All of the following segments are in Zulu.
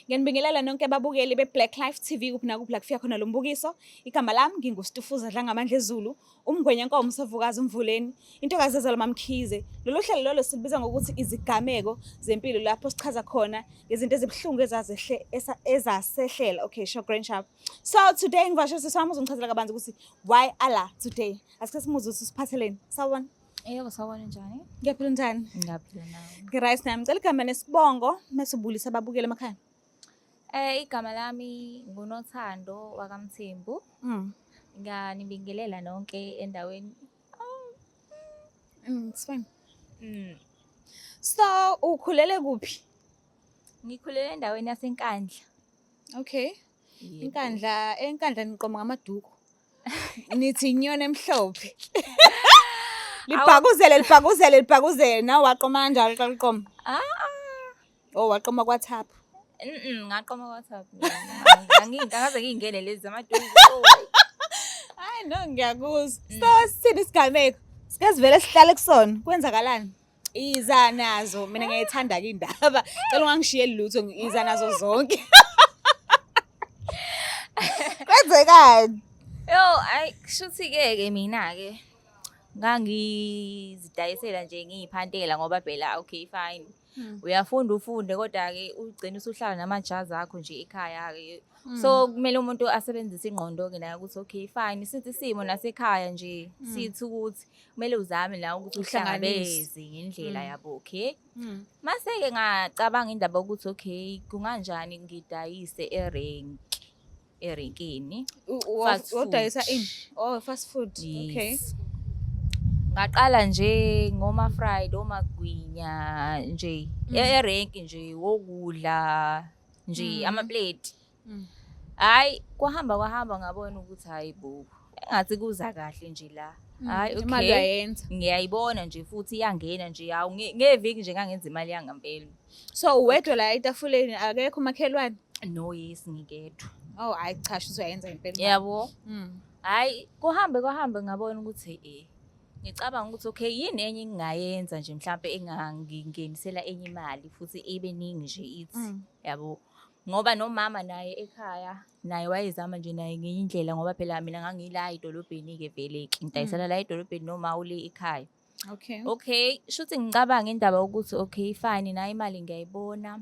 Ngiyanibingelela nonke ababukeli be-Black Life TV kuphi nakuphi la kufika khona lo mbukiso. Igama lami nginguStufuza Dlangamandla Zulu, umngwenya nkomo sovukazi umvuleni, intokazi ezalwa MaMkhize. Lolu hlelo lolo silibiza ngokuthi izigameko zempilo lapho sichaza khona ngezinto ezibuhlungu ezazehle ezasehlela. Okay, sure, grand sharp. So today ngivakashele sisi wami uzongichazela kabanzi ukuthi why ala today. Asike simuzwe ukuthi usiphatheleni. Sawubona. Yebo, sawubona, njani? Ngiyaphila, njani? Ngiyaphila nawe. Ngi-right nami. Ngicela igama nesibongo mase ubulisa ababukeli emakhaya. Igama lami nguNothando wakaMthembu. Ngiyanibingelela nonke endaweni. It's fine. So, ukhulele kuphi? Ngikhulele endaweni yaseNkandla. Okay. Yebo. Inkandla, eNkandla niqoma ngamaduku. Nithi inyoni emhlophe. Libhakuzele, libhakuzele, libhakuzele. Nawe waqoma kanjalo xa liqoma? Ah. Oh, waqoma kwathapha. Ngaqoma kwaThapha mina. Angikaze ngingene lezi zamaduku. Oh. Hayi no, ngiyakuzwa. So, sithini isigameko? Sike sivele sihlale kusona. Kwenzakalani? Iza nazo. Mina ngiyayithanda-ke indaba. Cela ungangishiyeli lutho, iza nazo zonke. Kwenzekani? Yo, ayi kushuthi ke ke mina ke ngangizidayisela nje ngiyiphantela ngoba phela, okay, fine. Uyafunda ufunde kodwa ke ugcina usuhlala namajazi akho nje ekhaya ke. So kumele umuntu asebenzise ingqondo ke naye ukuthi okay, fine, sithi isimo nasekhaya nje sithi ukuthi kumele uzame nawe ukuthi Uhlanganise. uhlangabeze ngendlela yabo, okay. Mase-ke ngacabanga indaba yokuthi okay, kunganjani ngidayise erenki, erenkini. Fast food. Wodayisa ini? Oh, fast food. Okay. Yes. Ngaqala nje ngoma fried, omagwinya nje, erenki nje wokudla nje ama-plate. Hhayi, kwahamba kwahamba ngabona ukuthi hhayi bo, engathi kuza kahle nje la. Hhayi, Imali okay. uyayenza. Ngiyayibona nje futhi iyangena nje, hawu, ngeviki nje ngangenza imali yangampela. So uwedwa la etafuleni, akekho umakhelwane? No, yes, ngingedwa. Oh, hayi cha, shuthi uyayenza impela imali. Yabo. Hhayi, kuhambe kuhambe ngabona ukuthi ngicabanga ukuthi okay, yini enye engingayenza nje mhlampe engangingenisela enye imali futhi ibe ningi nje ithi, yabo. Ngoba nomama naye ekhaya naye wayezama nje naye ngenye indlela ngoba phela mina ngangila edolobheni-ke vele-ke ngidayisela la edolobheni noma ule ekhaya. Okay, shuthi ngicabanga indaba yokuthi okay, fine, nayo imali ngiyayibona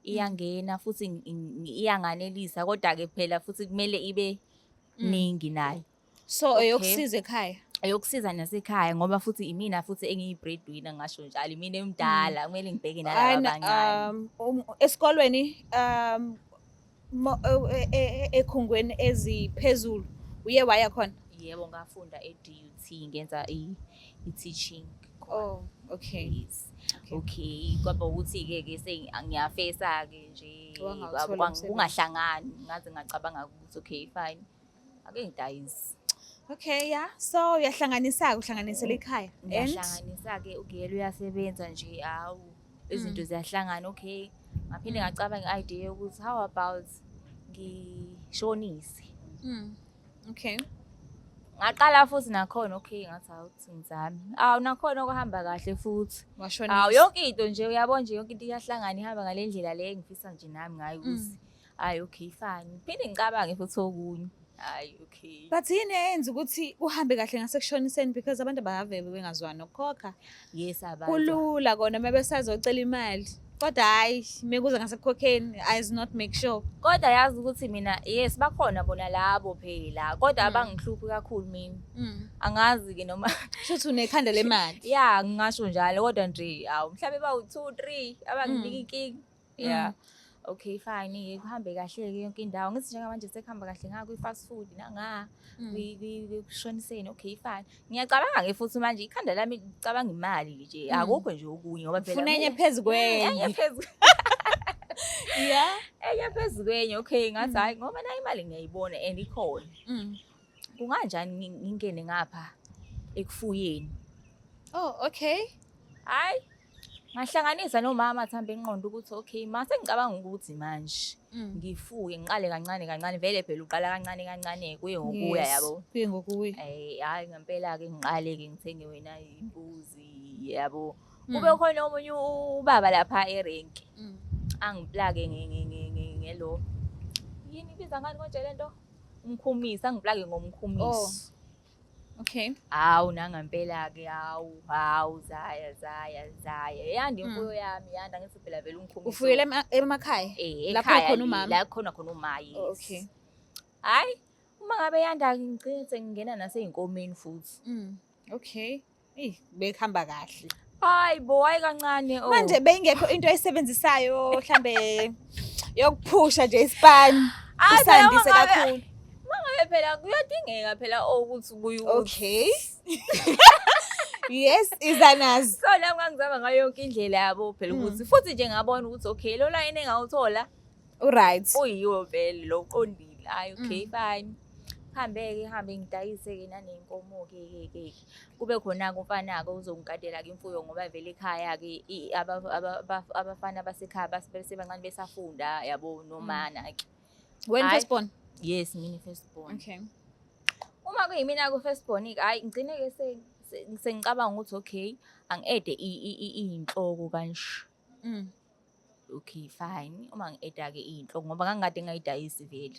iyangena futhi iyanganelisa kodwa-ke phela futhi kumele ibe ningi nayo. So eyokusiza ekhaya. Eyokusiza nasekhaya ngoba futhi imina futhi engiyi-breadwinner, ngasho njalo, imina emdala, kumele ngibheke nalaba abancane. Esikolweni ekhungweni eziphezulu uye waya khona? Yebo, ngafunda e-DUT, ngenza i-teaching khona. Oh, okay. Yes. Okay. Okay, kwaba ukuthi-ke ke sengiyafesa-ke nje, Wangawuthola umsebenzi. kungahlangani, ngaze ngacabanga ukuthi okay, fine, ake ngidayise. Okay, yeah. So uyahlanganisa-ke, uhlanganisela ikhaya. And Ngiyahlanganisa-ke, ugiyela uyasebenza nje, hawu, izinto ziyahlangana, okay. Ngaphinde ngacabanga i-idea yokuthi how about ngishonise. Okay. Ngaqala futhi nakhona, okay, ngathi awuthi ngizame. Awu, nakhona kuhamba kahle futhi. Washonisa. Awu, yonke into nje uyabona nje yonke into iyahlangana ihamba ngale ndlela le engifisa nje nami ngayo ukuthi hayi, okay, fine. Phinde ngicabange futhi okunye. Hayi, okay. But yini eyenza ukuthi kuhambe kahle ngasekushoniseni, because abantu abave bengazwani nokukhokha? Yes, abazwa. Kulula kona uma besazocela imali. Kodwa hhayi, mekuza ngasekukhokheni, I is not make sure. Kodwa yazi ukuthi mina, yes, bakhona bona labo phela, kodwa abangihluphi kakhulu mina. Angazi-ke noma Shuthi unekhanda lemali. Ya, ngingasho njalo kodwa nje awu mhlawumbe bawu 2 3 abanginika inkinga. Yeah. Okay, fine, kuhambe kahle-ke yonke indawo. Ngithi njengamanje sekuhamba kahle nga kwi-fast food nanga kushoniseni, okay, fine. Ngiyacabanga-ke futhi manje ikhanda lami licabanga imali nje, akukho nje okunye ngoba phela Ufuna enye phezu kwenye. Enye phezu. Enye phezu kwenye, okay, ngathi hhayi ngoba nayo imali ngiyayibona and ikhona. Kunganjani ngingene ngapha ekufuyeni? Oh, okay. Hhayi, ngahlanganisa nomama thambe ingqondo ukuthi okay, mase ngicabanga ukuthi manje ngifuye ngiqale kancane kancane, vele phela uqala kancane kancane kuye ngokuya, yabo. Kuye ngokuya. Hhayi ngempela-ke ngiqale-ke ngithenge wena imbuzi, yabo. Kube khona omunye ubaba lapha erenki angiplake ngelo yini ibiza ngani konje lento umkhumisi, angiplage ngomkhumisi. Oh. Okay. Hawu nangempela-ke, hawu hawu, zaya zaya zaya, yanda imfuyo yami, yanda. Ngithi phela vele umkhumisi Ufuyele emakhaya? Eh, Lapho ekhaya khona le, umama? La khona khona uma, yes. Oh, okay. Hhayi, uma ngabe yanda ngigcine sengingena nasey'nkomeni futhi. Okay. Eyi, bekuhamba kahle. Hayi bo, hayi kancane, oh. Manje beyingekho into oyisebenzisayo mhlambe yokuphusha nje isipani Hhayi phela, uma usandise kakhulu? Uma ngabe phela kuyadingeka phela ukuthi ubuye Okay. Yes, izanazi. So nami ngangizama ngayo yonke indlela yabo phela ukuthi futhi nje ngabona ukuthi okay, lo line engawuthola Uright. uyiwo vele lo, uqondile. Hayi, okay, fine. Hambe-ke, hambe ngidayise-ke naney'nkomo-ke ke ke kube khona-ke umfana-ke uzongigadela-ke imfuyo, ngoba vele ekhaya-ke abafana basekhaya besebancane besafunda yabo nomana-ke. Wena Hhayi. first born? Yes, mina first born. Okay. Uma kuyimina-ke first born-ke, hhayi, ngigcine-ke sengicabanga ukuthi okay, angi-add-e iy'nhloko kanje. Okay, fine. Uma ngi-add-a-ke iy'nhloko, ngoba ngangikade ngingayidayisi vele.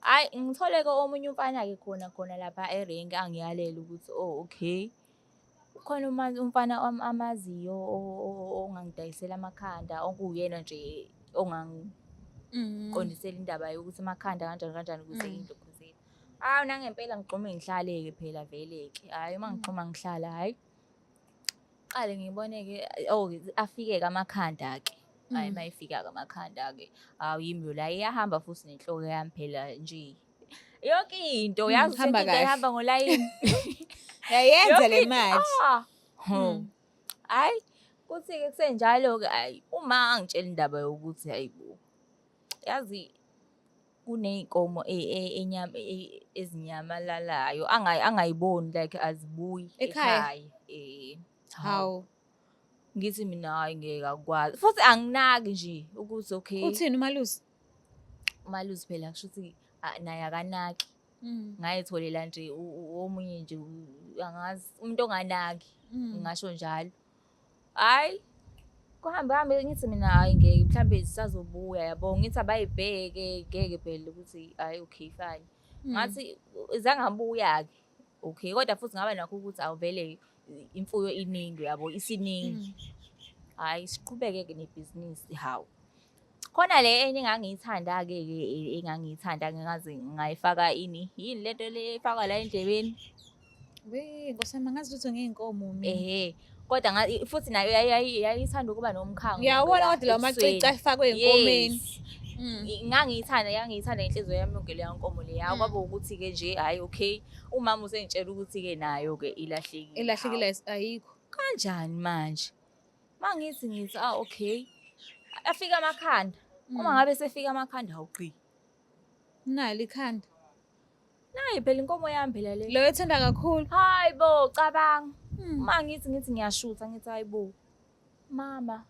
Hhayi, ngithole-ke omunye umfana-ke khona khona lapha erenki angiyalela ukuthi oh okay, ukhona umfana amaziyo ongangidayisela amakhanda, okuwuyena nje ongangiqondisela indaba yokuthi amakhanda kanjani kanjani ukuze into khuzeni. Hawu, nangempela ngigxume ngihlale-ke phela vele-ke. Hhayi, uma ngigxuma ngihlala, hhayi. Qale ngibone-ke, oh, afike-ke amakhanda-ke. Hhayi, uma efika-ke amakhanda-ke, hawu, yimi la, iyahamba futhi nenhloko yami phela nje. Yonke into, yazi ukuthi Hamba yonke into kahle. ihamba ngolayini. Yayenza le Yonke into, mali. Ah. Hhayi, kuthi-ke kusenjalo-ke, hhayi, uma angitshela indaba yokuthi hayi bo, yazi kuney'nkomo ezinyamalalayo angayiboni, like azibuyi Ekhaya? ekhaya. Eh. Hawu. Ngithi mina hayi, ngeke akukwazi. Futhi anginaki nje ukuthi okay. Uthini umalusi? Umalusi phela kusho ukuthi naye akanaki. Ngayitholela nje omunye nje angazi umuntu onganaki. Ngingasho njalo. Hhayi, kuhambe hambe ngithi mina hhayi ngeke, mhlambe zisazobuya yabo. Ngithi abayibheke, ngeke phela ukuthi hhayi okay fine. Ngathi zangabuya-ke. Okay, kodwa futhi ngaba nakho ukuthi awuvele imfuyo iningi yabo, isiningi. Hhayi, siqhubeke-ke nebhizinisi, hawu. Khona le enye engangiyithanda-ke ke, engangiyithanda ngingaze ngayifaka ini, yini lento le efakwa la endlebeni? We, Nkosi yami, angazi lutho ngey'nkomo mina. Ehhe. Kodwa futhi nayo yayithanda ukuba nomkhango Ngiyawabona la kodwa lawo macici ebusweni. afakwe ey'nkomeni. Yes. Ngangiyithanda, yangiyithanda inhliziyo yami yonke leya nkomo leya. Kwaba ukuthi-ke nje hhayi okay, umama usengitshela ukuthi-ke nayo-ke ilahlekile. Ilahlekile Hawu. ayikho. Kanjani manje? Mangithi ngithi ah okay. Afika amakhanda. Uma ngabe sefika amakhanda, awugqi. Nalo ikhanda. Nayi phela inkomo yami phela le. Leyo ethanda kakhulu. Hayi bo, cabanga. Uma ngithi ngithi ngiyashutha, ngithi hayi bo. Mama,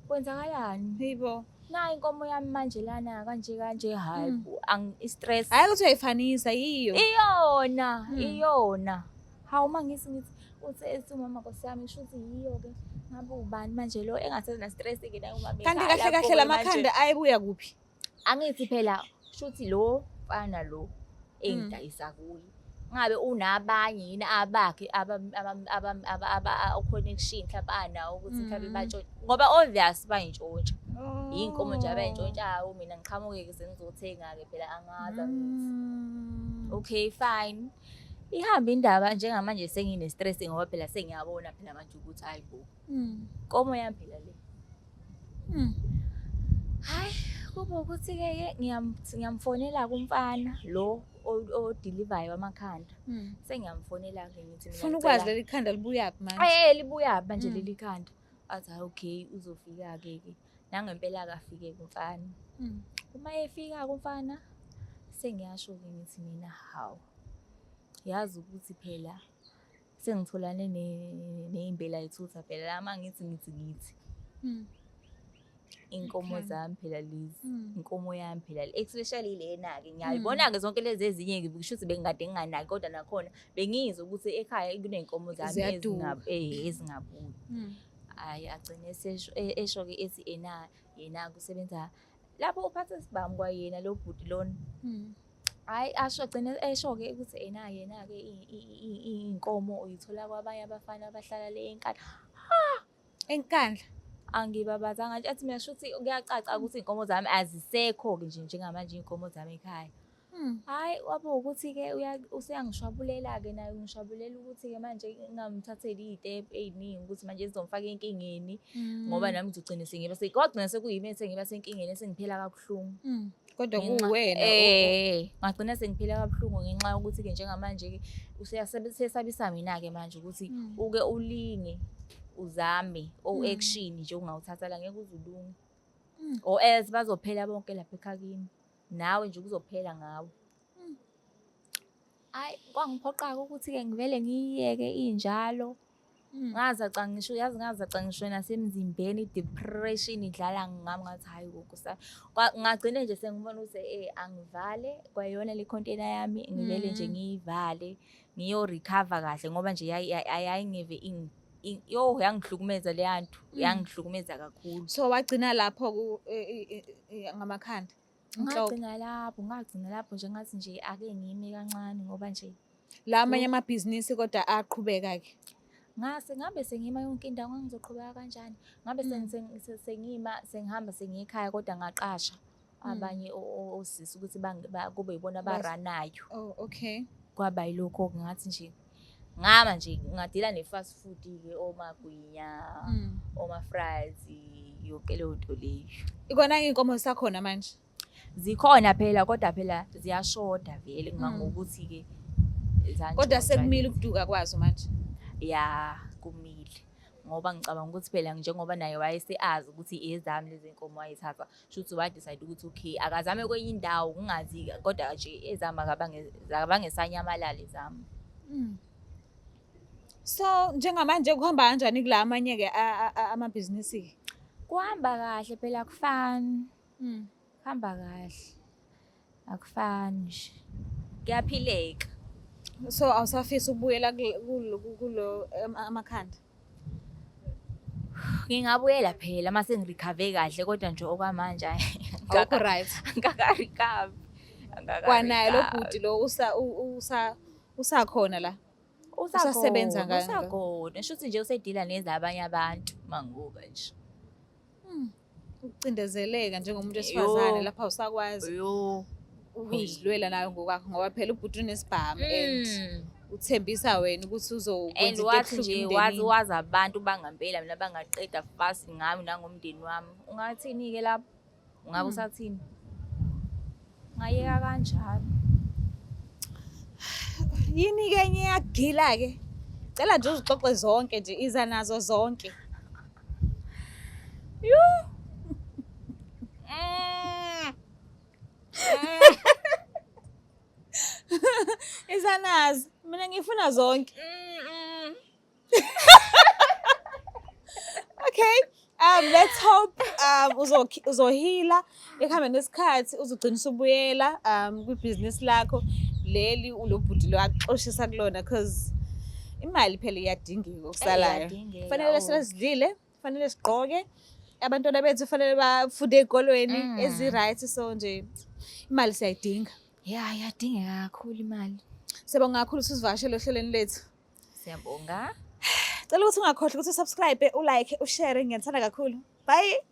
kwenzakalani? Hayibo. Nayi inkomo yami manje lana kanje kanje, hayi bo, i-stress. Hayi ukuthi uyayifanisa yiyo. Iyona, iyona. Hawu, uma ngithi ngithi uthi ethi umama, Nkosi yami, kusho ukuthi yiyo ke. Ngabe ubani manje lo engasena stress ke naye umama Kanti ekhaya kahle kahle lapho-ke manje. lamakhanda ayebuya kuphi? Angithi phela shuthi lo mfana lo engidayisa kuye ngabe unabanye yini abakhe connection mhlawumbe anawo ukuthi mhlawumbe batshontshe, ngoba obvious bayintshontsha iy'nkomo nje abayintshontshayo, mina ngiqhamuke-ke sengizothenga-ke phela, angazi angithi. Okay, fine, ihambe indaba. Njengamanje sengine-stress ngoba phela sengiyabona phela manje ukuthi hayi bo, inkomo yami phela le. Hayi, kube ukuthi-ke ke ngiyamfonela kumfana lo odilivayo amakhanda. Sengiyamfonela-ke ngithi mina Funa ukwazi ngicela- leli khanda libuyaphi manje. Eh, libuyaphi manje leli khanda. Athi hayi okay, uzofika-ke ke. Nangempela-ke afike kumfana. Uma efika kumfana, sengiyasho-ke ngithi mina hawu, yazi ukuthi phela sengitholane ney'mbela y'thutha phela la, uma ngithi ngithi ngithi inkomo zami phela lezi, inkomo yami phela le, especially lena-ke ngiyayibona-ke zonke lezi ezinye-ke, kusho ukuthi bengikade nginganaki, kodwa nakhona bengizwa ukuthi ekhaya kuney'nkomo zami Ziyaduka. ezingabuyi. Hhayi, agcine esho-ke ethi ena yena kusebenza Lapho uphathe isibhamu kwayena lo bhuti lona. Hhayi asho agcine esho-ke ukuthi ena yena-ke iy'nkomo uyithola kwabanye abafana abahlala le eNkandla. ENkandla. Angibabazanga nje athi mina shuthi kuyacaca ukuthi iy'nkomo zami azisekho-ke nje njengamanje iy'nkomo zami ekhaya. Hhayi kwaba ukuthi-ke useyangishwabulela-ke naye ungishwabulela ukuthi-ke manje ngingamthatheli iy'tebhu ey'ningi ukuthi manje zizongifaka enkingeni ngoba nami ngizogcina sengiba kwagcina sekuyimi sengiba senkingeni esengiphela kabuhlungu. Kodwa kuwena. Ngagcina sengiphila kabuhlungu ngenxa yokuthi-ke njengamanje-ke useyasabisa mina-ke manje ukuthi uke ulinge uzame o-action nje ungawuthatha la ngeke uze ulunge. Or else bazophela bonke lapha ekhaya kimi. Nawe nje kuzophela ngawe. Hhayi kwangiphoqa-ke ukuthi-ke ngivele ngiyiyeke injalo. Ngazaca ngisho yazi ngazaca ngisho nasemzimbeni i-depression idlala ngami ngathi hhayi bo Nkosi yami. Ngagcine nje sengibona ukuthi angivale kwayona le container yami ngivele nje ngiyivale ngiyo-recover kahle ngoba nje yayingeve yo yangihlukumeza leya nto yangihlukumeza kakhulu. So wagcina lapho ngamakhanda? Ngagcina lapho, ngagcina lapho nje ngathi nje ake ngime kancane ngoba nje La amanye amabhizinisi kodwa aqhubeka-ke. Ngase ngabe sengima yonke indawo ngangizoqhubeka kanjani? Ngabe sengima sengihamba sengiya ekhaya kodwa ngaqasha abanye osisi ukuthi kube yibona abaranayo. Oh, okay. Kwaba yilokho ngathi nje ngama nje ngadila ne-fast food-ke omagwinya, oma-fries, yonke leyo nto leyo. Ikona iy'nkomo zisakhona manje? Zikhona phela kodwa phela ziyashoda vele ngangokuthi-ke Kodwa sekumile ukuduka kwazo manje. Ya, kumile. Ngoba ngicabanga ukuthi phela njengoba naye wayeseazi ukuthi ezami lezi nkomo wayethatha, shuthi wa-decide ukuthi okay akazame kwenye indawo ngingazi kodwa nje ezami akabange sanyamalala ezami. So njengamanje kuhamba kanjani kula amanye-ke amabhizinisi-ke? Kuhamba kahle phela akufani. Kuhamba kahle. Akufani nje. Kuyaphileka. So awusafisi ukubuyela kulo amakhanda? Ngingabuyela phela uma sengi-recover kahle kodwa nje okwamanje hhayi Awukho right. angikaka-recover. Kwanaye lo bhuti lo usakhona la? Usasebenza Usakhona. Shuthi nje usedila nezabanye abantu mangibuka nje. Ukucindezeleka njengomuntu wesifazane lapha awusakwazi ukuzilwela nawe ngokwakho ngoba phela ubhuti unesibhamu and uthembisa wena ukuthi uzokwenza And into wathi ebuhlungu nje wazi emndenini. wazi abantu bangempela mina bangaqeda fast ngami nangomndeni wami. Ungathini-ke lapho? Ungabe usathini? Ngayeka kanjalo. Yini-ke enye eyakugila-ke? Cela nje uzixoxe zonke nje, iza nazo zonke. Yo. Iza nazo. Mina ngifuna zonke. Okay. Let's hope uzohila ekuhambeni kwesikhathi uzogcina usubuyela kwibhizinisi lakho leli lo bhuti lo akuxoshisa kulona because imali phela iyadingeka okusalayo. Iyadingeka, Kufanele oh. sihlale sidlile, kufanele sigqoke, abantwana bethu kufanele bafunde ey'kolweni ezi-right, so nje imali siyayidinga. Ya, iyadingeka kakhulu imali. Siyabonga kakhulu ukuthi usivakashele ohlelweni lethu. Siyabonga. Cela ukuthi ungakhohlwa ukuthi usubscribe, ulike, ushare, ngiyathanda kakhulu. Bye.